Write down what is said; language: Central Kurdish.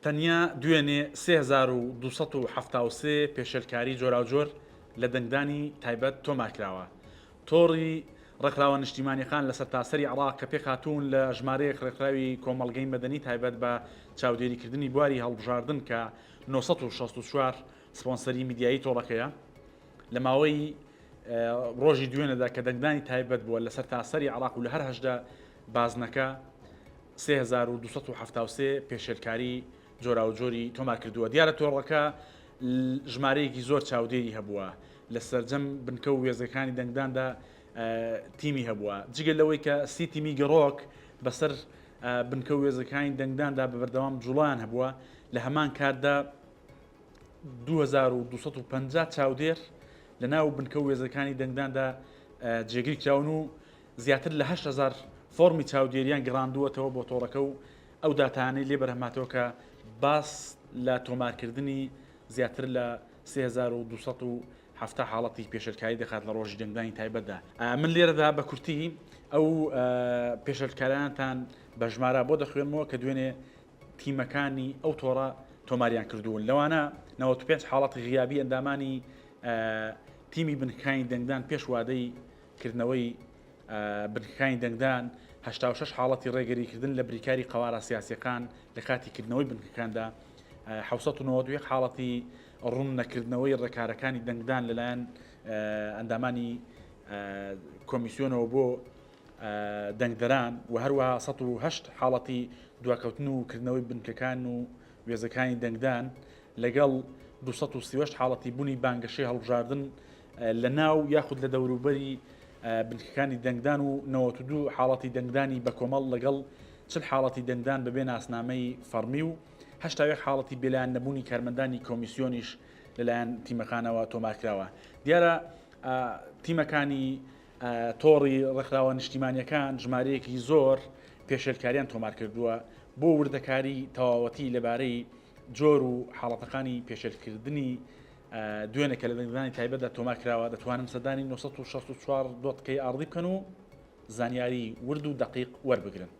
تەنیا دوێنێ 3273 پێشێلکاری جۆراوجۆر لە دەنگدانی تایبەت تۆمارکراوە. تۆڕی ڕێکخراوە نیشتیمانیەکان لە سەرتاسەری عێراق کە پێکهاتوون لە ژمارەیەک ڕێکخراوی کۆمەڵگەی مەدەنی تایبەت بە چاودێریکردنی بواری هەڵبژاردن کە 964 سپۆنسەری میدیایی تۆڕەکەیە لە ماوەی ڕۆژی دوێنێدا کە دەنگدانی تایبەت بووە لە سەرتاسەری عێراق و لە هەر 18 بازنەکە 3273 پێشێلکاری جۆراوجۆری تۆمار کردووە. دیارە تۆڕەکە ژمارەیەکی زۆر چاودێری هەبووە لە سەرجەم بنکە و وێزەکانی دەنگداندا تیمی هەبووە جگە لەوەی کە سی تیمی گەڕۆک بەسەر بنکە و وێزەکانی دەنگداندا بە بەردەوام جوڵیان هەبووە لە هەمان کاتدا 2250 چاودێر لە ناو بنکە و وێزەکانی دەنگداندا جێگیر کراون و زیاتر لە 8000 فۆرمی چاودێریان گەڕاندووەتەوە بۆ تۆڕەکە و ئەو داتایانەی لێ بەرهەمهاتەوە کە باس لە تۆمارکردنی زیاتر لە 3270 حاڵەتی پێشێلکاری دەکات لە ڕۆژی دەنگدانی تایبەتدا. من لێرەدا بە کورتی ئەو پێشێلکارانتان بە ژمارە بۆ دەخوێنمەوە کە دوێنێ تیمەکانی ئەو تۆڕە تۆماریان کردوون، لەوانە 95 حاڵەتی غیابی ئەندامانی تیمی بنکەکانی دەنگدان پێش وادەی کردنەوەی بنکەکانی دەنگدان، 86 حاڵەتی ڕێگریکردن لە بریکاری قەوارە سیاسیەکان لە کاتی کردنەوەی بنکەکاندا، 791 حاڵەتی ڕوون نەکردنەوەی ڕێکارەکانی دەنگدان لەلایەن ئەندامانی کۆمیسیۆنەوە بۆ دەنگدەران و هەروەها 108 حاڵەتی دواکەوتن و کردنەوەی بنکەکان و وێزەکانی دەنگدان لەگەڵ 238 حاڵەتی بوونی بانگەشەی هەڵبژاردن لە ناو یاخود لە دەوروبەری بنکەکانی دەنگدان و 92 حاڵەتی دەنگدانی بەکۆمەڵ لەگەڵ 40 حاڵەتی دەنگدان بەبێ ناسنامەی فەڕمی و 81 حاڵەتی بێلایەن نەبوونی کارمەندانی کۆمیسیۆنیش لەلایەن تیمەکانەوە تۆمارکراوە. دیارە تیمەکانی تۆڕی ڕێکخراوە نیشتیمانیەکان ژمارەیەکی زۆر پێشێلکاریان تۆمار کردووە بۆ وردەکاری تەواوەتی لەبارەی جۆر و حاڵەتەکانی پێشێلکردنی دوێنێ کە لە دەنگدانی تایبەتدا تۆمار کراوە دەتوانن سەردانی 964 dot KRD بکەن و زانیاری ورد و دەقیق وەربگرن.